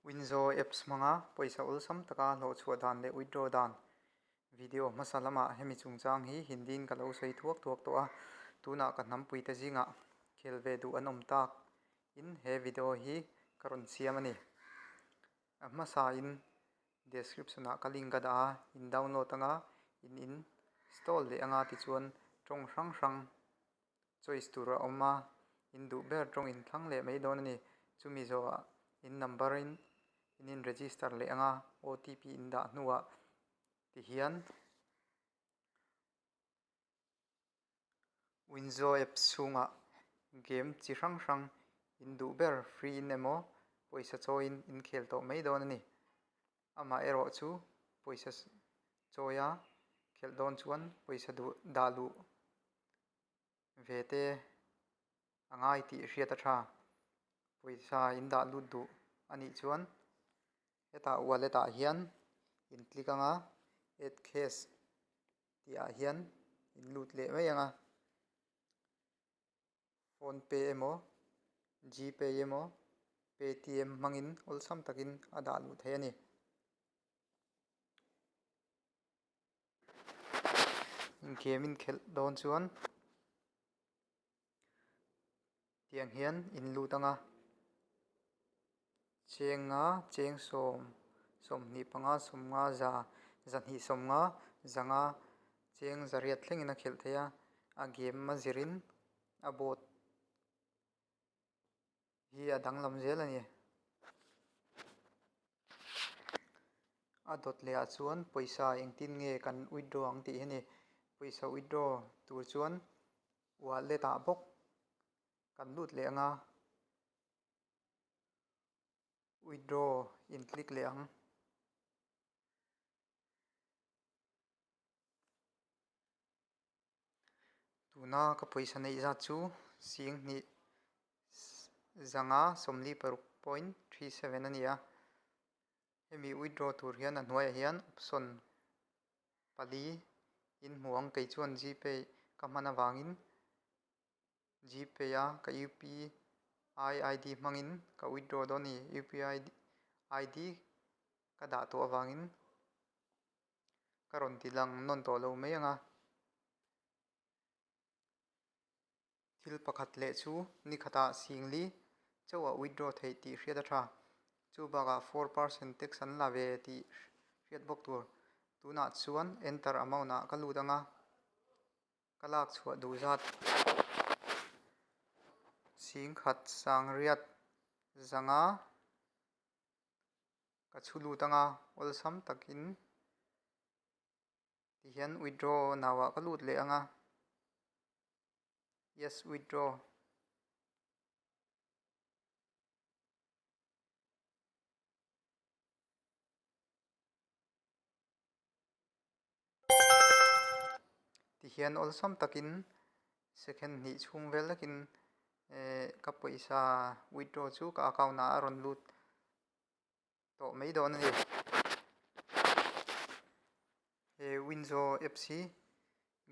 Winzo apps hmanga pawisa awlsam taka hlawhchhuah dan leh withdraw dan video hmasa lamah hemi chungchang hi Hindi-in ka lo sawi thuak thuak tawh a, tunah ka hnampuite zingah khel ve duh an awm tak in he video hi ka rawn siam a ni. A hmasain description ah ka link a dah a, in download anga in install leh anga tichuan tawng hrang hrang choice tur a awm a, in duh ber tawng in thlang leh mai dawn a ni. Chumi zawhah in number in in in register leh anga OTP in dah hnuah tihian Winzo apps chhungah game chi hrang hrang in duh ber free in emaw pawisa chawiin in khel tawh mai dawn a ni. Amah erawh chu pawisa chawia khelh dawn chuan pawisa duh dah luh ve te a ngai tih hriat a tha. Pawisa in dah lut duh a nih chuan hetah wallet ah hian in click anga add cash tih ah hian in lut leh mai ang a. Phone pay emaw Gpay emaw Paytm hmangin awlsam takin a dah luh theih a ni. Game in khelh dawn chuan tiang hian in lut ang a, chenga cheng sawm sawmhnih panga sawmnga za zahnih sawmnga zanga cheng zariat thlengin a khelh theih a, a game a zirin a board hi a danglam zel a ni. A dawt leh ah chuan pawisa engtin nge kan withdraw ang tih hi a ni. Pawisa withdraw tur chuan wallet ah bawk kan lut leh ang a, withdraw in click leh ang. Tuna ka pawisa neih zat chu Singhnih zanga 46.37 a ni a. Hemi withdraw tur hian a hnuaiah hian option pali in hmu ang. Kei chuan Gpay ka hman avangin Gpay a ka UPI ID hmangin ka withdraw dawn a ni. UPI ID ka dah tawh avangin. Ka rawn ti lang nawn tawh lo mai ang a. Thil pakhat leh chu nikhatah Singli chauh a withdraw theih tih hriat a tha. Chu bakah 4% tax an la ve tih hriat bawk tur. Tunah chuan enter amount ah ka lut ang a. Ka lak chhuah duh zat Singkhat sangriat zanga. Ka chhu lut anga awlsam takin tihian withdraw nauah ka lut leh anga yes withdraw. Tihian awlsam takin second hnih chhung vel takin eh ka pawisa withdraw chu ka account ah a rawn lut tawh mai dawn a ni. He Winzo apps hi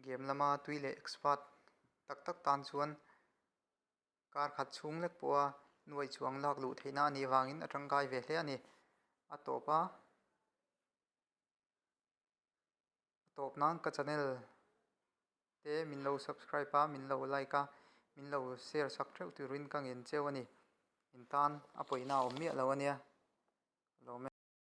game lama tui leh expert tak tak tan chuan kar khat chhung lek pawha nuai chuang lak luh theihna a nih vangin a tangkai ve hle a ni. A tawp a. A tawp nan ka channel te min lo subscribe a, min lo like a, min lo share sak theuh turin ka ngen cheu a ni. In tan a pawihna a awm miah lo a nia. Lawm e.